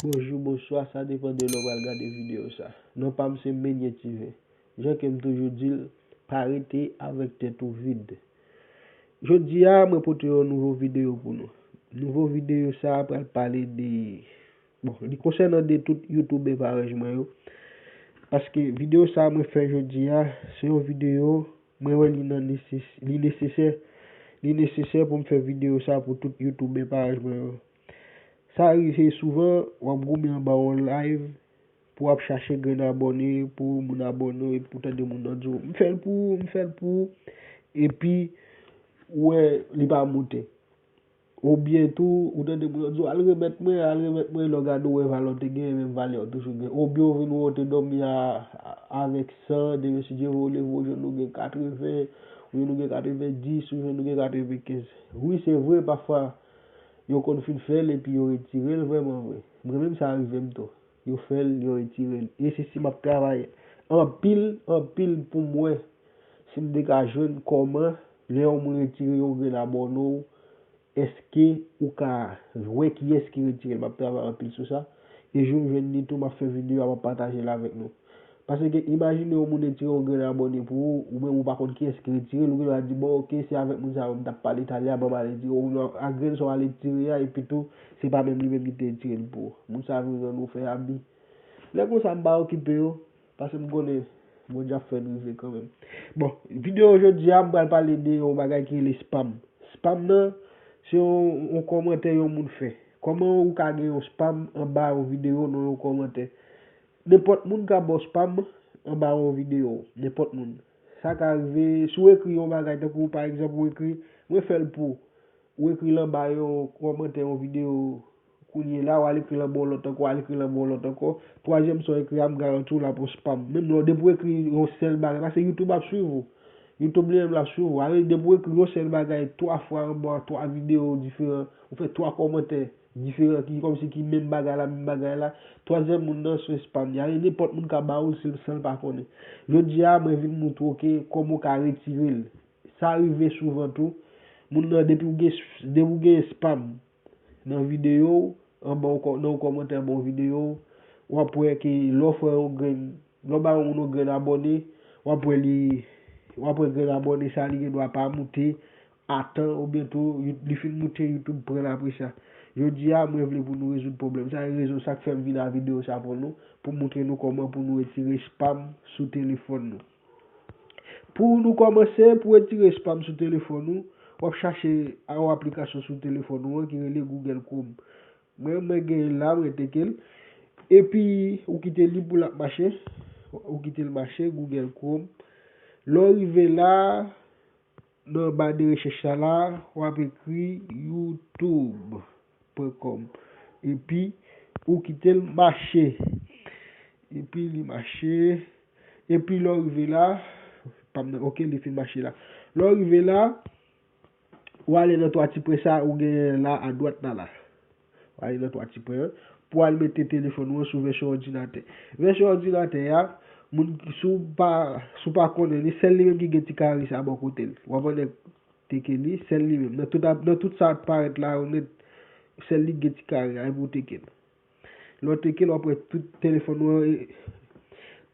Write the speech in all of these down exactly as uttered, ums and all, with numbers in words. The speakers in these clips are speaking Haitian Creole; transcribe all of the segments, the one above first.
Bonjou, bonswa, sa depann de lè w pral gade videyo sa. Non pa m se Menye Tiven. Jan ke m toujou di l, pa rete avèk tèt ou vid. Jodi a, mwen pote yon nouvo videyo pou nou. Nouvo videyo sa a pral pale de, bon, li konsènan de tout youtubè parèy mwen yo. Paske videyo sa a mwen fè jodi a, se yon videyo, mwen wè li nan neses, li nesesè, li nesesè pou m fè videyo sa a pou tout youtubè parèy mwen yo. Sa rive souvan, w ap goumen anba yon live, pou w ap chache grenn abòne, pou moun abòne w, epi pou tande moun nan di w, "M fè l pou ou, m fè l pou ou," epi ou wè li pa moute. Oubyen tou, ou tande moun nan di w, "Al remèt mwen, al remèt mwen," lè w gade w wè valè w te genyen, menm valè w toujou gen. Oubyen w vin wè w te dòmi a, a, avèk san, demen si Dye vle, ou jwenn ou gen katreven, ou jwenn ou gen katrevendis, ou jwenn ou gen katrevenkenz. Wi, se vre, pafwa, yo konn fin fè l epi yo retire l vrèman vre. Mwen menm sa rive m tou. Yo fè l, yo retire l. E se si m ap travay anpil, anpil pou m wè si m te ka jwenn kòman lè yon moun retire yon grenn abòne w, èske ou ka wè kiyès ki retire l? M ap travay anpil sou sa. E jou m jwenn li tou, m ap fè videyo a, m ap pataje l avèk nou. Paske imajine yon moun retire yon grenn abòne pou ou, ou menm ou pa konn kiyès ki retire l, ou gen dwa di, "Bon, oke, se avèk moun sa yo m t ap pale talè a, ban m al retire." Ou a grenn sa w al retire a, epi tou, se pa menm li menm ki te retire l pou ou. Moun sa yo vin rann ou fè abi. Lè konsa, m pa okipe yo, paske m konnen Bondye ap fè n rive kanmenm. Bon, videyo jodi a, m pral pale de yon bagay ki rele spam. Spam nan, se yon, yon kòmantè yon moun fè. Kòman ou ka gen yon spam anba yon videyo nan yon kòmantè? Nenpòt moun ka ba w spam anba yon videyo. Nenpòt moun. Sa ka rive, si w ekri yon bagay, tankou pa egzanp, ou ekri, "Mwen fè l pou," ou ekri l anba yon kòmantè, yon videyo, kounye la, w al ekri l anba yon lòt ankò, w al ekri l anba yon lòt ankò. Twazyèm sa w ekri a, m garanti w l ap yon spam. Menm lè w, depi w ekri yon sèl bagay, paske YouTube ap swiv ou. YouTube li menm l ap swiv ou. Ale, depi w ekri yon sèl bagay twa fwa anba twa videyo diferan, ou fè twa kòmantè diferan ki kòmsi ki menm bagay la, menm bagay la, twazyèm moun nan se spam li. Ale, nenpòt moun ka ba ou l si l, san l pa konnen. Jodi a, mwen vin moutre w ke kòman w ka retire l. Sa rive souvan tou. Moun nan, depi w gen, depi w gen spam nan videyo w, anba w kò-, nan yon kòmantè anba yon videyo w, w ap wè ke lè w fè yon grenn, lè w ba yon moun yon grenn abòne, w ap wè li, w ap wè grenn abòne sa li gen dwa pa moute a tan, oubyen tou, You-, li fin moute, YouTube pran l apre sa. Jodi a, mwen vle pou nou rezoud pwoblèm sa, e rezon sa k fè m vin a videyo sa pou nou, pou m moutre nou kòman pou nou retire spam sou telefòn nou. Pou nou kòmanse, pou retire spam sou telefòn ou, w ap chache yon aplikasyon sou telefòn ou an ki rele Google Chrome. Mwen, mwen gen l la, mwen teke l. Epi, ou kite li pou l ap mache. Ou kite l mache, Google Chrome. Lè w rive la, nan ba de rechèch sa la, w ap ekri youtube pwen kòm. Epi, ou kite l mache. Epi, li mache. Epi, lè w rive la, pa m nan, oke, li fin mache la. Lè w rive la, w ale nan twa ti pwen sa ou genyen la, adwat la la. W ale nan twa ti pwen an, pou w al mete telefòn ou an sou vèsyon òdinatè. Vèsyon òdinatè a, moun ki, si w pa, si w pa konnen li, sèl li menm ki gen ti kare sa bò kote l. W ap annik teke li, sèl li menm. Nan tout ap-, nan tout sa ap parèt la yo nèt, sèl li ki gen ti kare a, e pou w teke l. Lè w teke l, w ap wè tout telefòn ou an, e,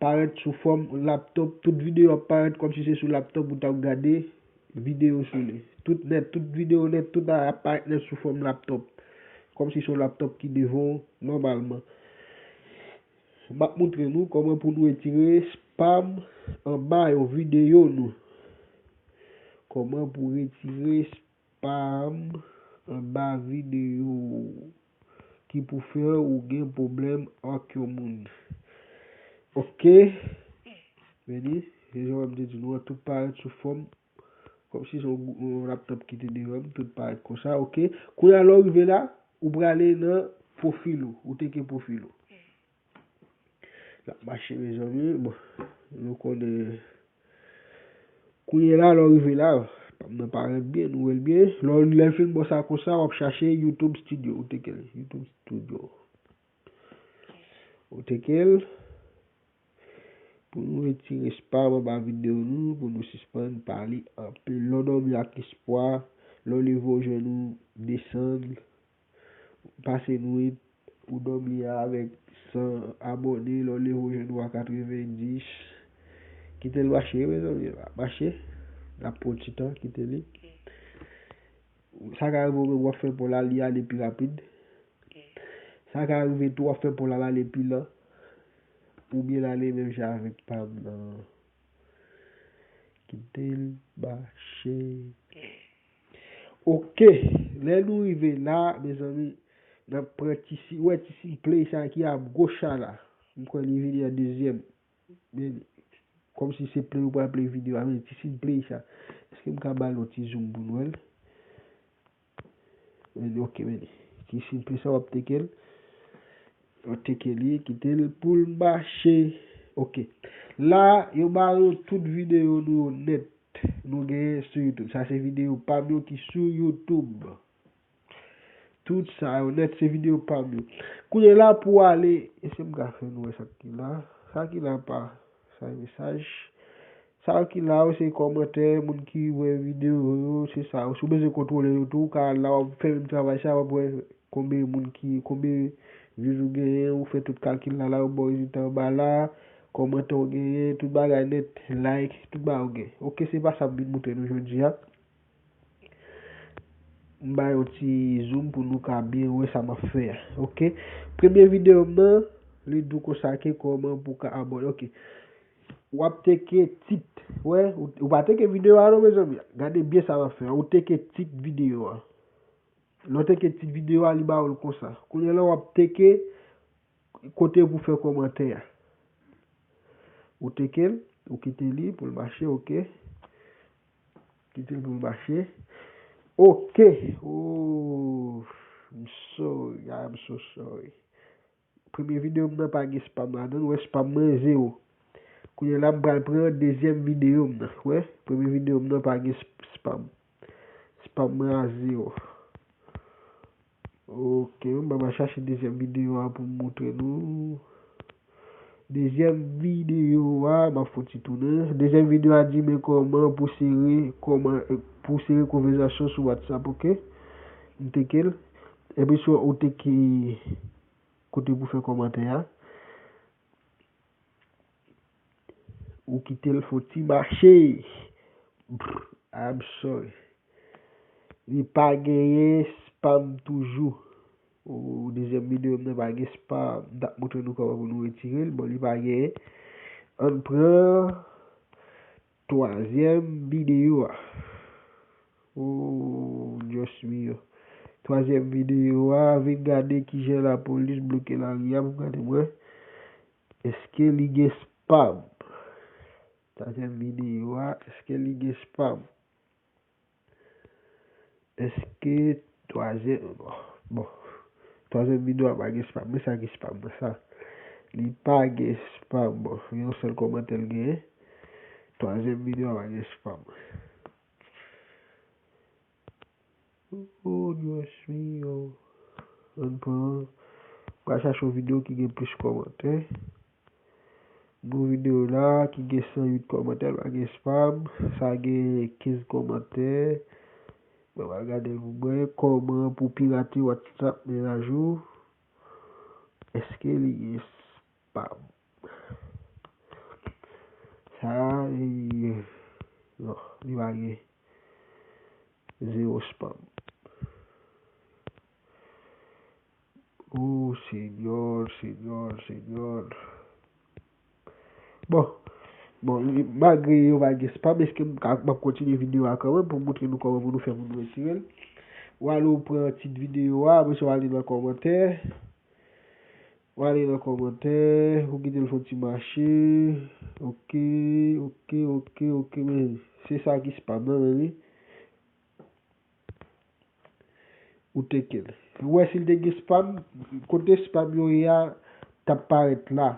parèt sou fòm laptòp. Tout videyo ap parèt kòmsi se sou laptòp ou t ap gade videyo sou li. Tout nèt, tout videyo nèt, tout bagay ap parèt nèt sou fòm laptòp. Kòmsi se yon laptòp ki devan w nòmalman. M ap moutre nou kòman pou nou retire spam anba yon videyo nou. Kòman pou retire spam anba videyo ki pou fè ou gen pwoblèm ak yon moun. Oke. Vini, se jan m te di nou an, tout parèt sou fòm kòmsi se yon, yon laptòp ki te devan m, tout parèt konsa, oke. Kounye a, lè w rive la, ou prale nan pwofil ou, ou teke pwofil ou. L ap mache, mezanmi. Bon, nou konnen. Kounye la, lè w rive la, pa m nan parèt byen, nou wè l byen. Lè w, lè l fin bò sa konsa, w ap chache YouTube Studio. Ou teke l, YouTube Studio. Ou teke l. Pou nou retire spam anba videyo nou, pou nou sispann pale anpil. Lè w dòmi ak espwa, lè w leve w jwenn ou desann, pase nwit, Ou dòmi avèk san abòne, lè w leve w jwenn ou a katrevenndis. Kite l mache, wi, mezanmi, l ap mache. N ap pran ti tan, kite li. Sa ka rive w menm w ap fè pa w la, li ale pi rapid. Sa ka rive tou w ap fè pa w la, l ale pi lan. Oubyen l ale menm jan avèk pa m nan. Kite l mache. Ok, lè nou rive la, mezanmi, n ap pran ti si, ou wè ti siy play sa ki a goch la la. M kwè li vini an dezyèm. Men, kòmsi se play ou pral play videyo a, men ti siy play sa. Èske m ka ba l yon ti zoom pou nou wè l? Men, ok, men. Ti siy play sa w ap teke l. W ap teke li, kite l pou l mache. Ok. La, yo ba yo tout videyo nou yo nèt. Nou genyen sou YouTube. Sa se videyo pa m yo ki sou YouTube. Tout sa yo nèt se videyo pa m yo. Kounye la pou ale, èske m ka fè nou wè sa ki la? Sa ki la pa, sa e mesaj. Sa ki la yo se kòmantè, moun ki wè videyo yo, se sa yo. Si w bezwen kontwole yo tou, ou ka al la, w ap fè menm travay sa, w ap wè konbyen moun ki, konbyen views ou genyen, ou fè tout kalkil la, la, yo ba w rezilta anba la, kòmantè w genyen, tout bagay nèt, like, tout bagay ou gen. Ok, se pa sa m vin montre nou jodi a. M ba yon ti zoom pou nou ka byen wè sa m ap fè a. Ok. Premye videyo m nan, li di w konsa ke kòman pou w ka abòne. Ok. W ap teke tit. Wè, ou, ou pa teke videyo a non, mezanmi. Gade byen sa m ap fè a. Ou teke tit videyo a. Lè w teke tit videyo a, li ba w l konsa. Kounye a la, w ap teke kote pou fè kòmantè a. Ou teke l, ou kite li pou l mache, ok. Kite l pou l mache. Ok. Oh, I'm sorry, I'm so sorry. Premye videyo m nan pa gen spam ladan l, wè spam mwen zewo. Kounye a la, m pral pran dezyèm videyo m nan. Wè, premye videyo m nan pa gen sp-, spam. Spam mwen a zewo. Ok, m pral chache dezyèm videyo a pou m montre nou. Dezyèm videyo a, m ap fè ti tounen. Dezyèm videyo a di men kòman pou sere, kòman, eh, pou sere konvèsasyon sou WhatsApp, ok? M teke l. Epi sou ou teke kote pou fè kòmantè a. Ou kite l fè yon ti mache. Brr, I'm sorry. Li pa genyen spam toujou. Ou dezyèm videyo m nan pa gen spam. M t ap montre nou kòman pou nou retire l. Bon, li pa genyen. Ann pran twazyèm videyo a. Oh, Dios mio. Twazyèm videyo a, vin gade kijan lapolis bloke lari a pou gade mwen. Èske li gen spam? Twazyèm videyo a, èske li gen spam? Èske twazyèm, bon, bon, twazyèm videyo a pa gen spam, men sa ki spam nan sa. Li pa gen spam, bon, yon sèl kòmantè l genyen. Twazyèm videyo a pa gen spam. Oh, Dios mio. Ann pran. Pral chache yon videyo ki gen plis kòmantè. Gon videyo la ki gen san uit kòmantè, pa gen spam. Sa gen kenz kòmantè. Mwen pral gade l pou mwen. Kòman pou pirate WhatsApp men ajou? Èske li gen spam? Sa, e, non, li pa gen. Zewo spam. Oh, Senyè, Senyè, Senyè. Bon, bon, li, malgre yo pa gen spam, èske m ka, m ap kontinye videyo a kanmenm pou m montre nou kòman pou nou fè pou nou retire l. Ou ale ou pran tit videyo a, apre sa w ale nan kòmantè. W ale nan kòmantè, ou kite l fè yon ti mache. Ok, ok, ok, ok, men se sa ki spam nan, men wi. Ou teke l. Ou wè si l te gen spam, kote spam yo ye a, t ap parèt la.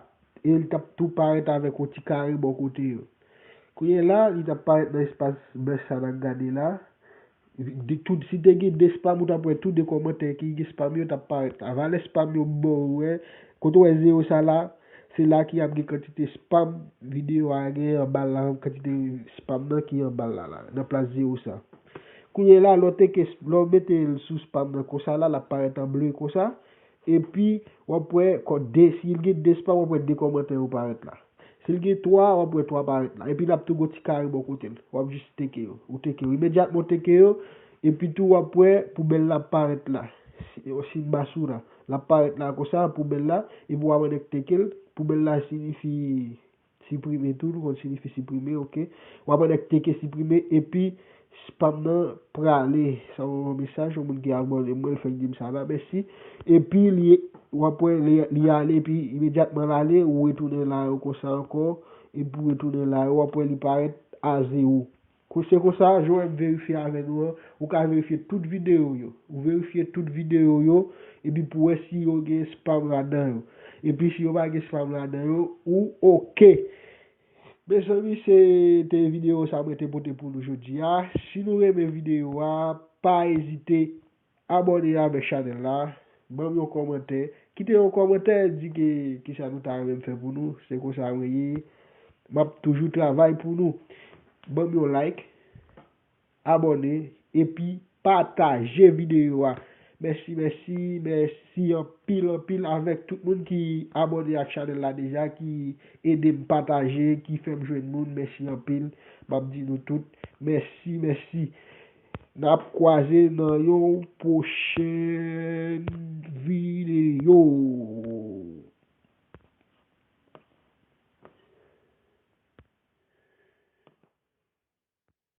E l t ap tou parèt avèk yon ti kare bò kote yo. Kounye a la, li t ap parèt nan espas bèch sa n ap gade la. De, tout, si te gen de spam, ou t ap wè tou de kòmantè ki gen spam yo t ap parèt la. Valè spam yo ba w wè. Kote w wè zewo sa la, se la ki ap gen kantite spam videyo a gen anba l la, kantite spam nan ki anba l la, la, nan plas zewo sa. Kounye a la, lè w teke, lè w mete l sou spam nan konsa la, l ap parèt an ble konsa. Epi, w ap wè kò de, si l gen de spam, w ap wè de kòmantè yo parèt la. Si l gen twa, w ap wè twa parèt la. Epi l ap tou gon ti kare bò kote l. W ap jis teke yo. Ou teke yo. Imedyatman w teke yo, epi tou w ap wè poubèl la ap parèt la. Si, si basura. L ap parèt la konsa, poubèl la. Epi w ap annik teke l. Poubèl la siyifi siprime tou, nou konn siyifi siprime, oke. W ap annik teke siprime, epi spam nan prale. Sa yon mesaj, yon moun ki abòne mwen, l fèk di m sa la, mèsi. Epi li, w ap wè li, li ale, epi imedyatman l ale, ou retounen la yo konsa ankò, epi ou retounen la yo, w ap wè li parèt a zewo. Kou se konsa, Joe M verifye avè nou an, ou ka verifye tout videyo yo. Ou verifye tout videyo yo, epi pou wè si yo gen spam ladan yo. Epi si yo pa gen spam ladan yo, ou oke. Mezanmi, se te videyo sa mwen te pote pou nou jodi a. Si nou renmen videyo a, pa ezite abòne avèk chanèl la, ban m yon kòmantè. Kite yon kòmantè, di ke kisa nou ta renmen m fè pou nou. Se konsa mwen ye. M ap toujou travay pou nou. Ban m yon like, abòne, epi pataje videyo a. Mèsi, mèsi, mèsi anpil, anpil avèk tout moun ki abòne ak chanèl la deja, ki ede m pataje, ki fè m jwenn moun. Mèsi anpil. M ap di nou tout mèsi, mèsi. N ap kwaze nan yon pwochen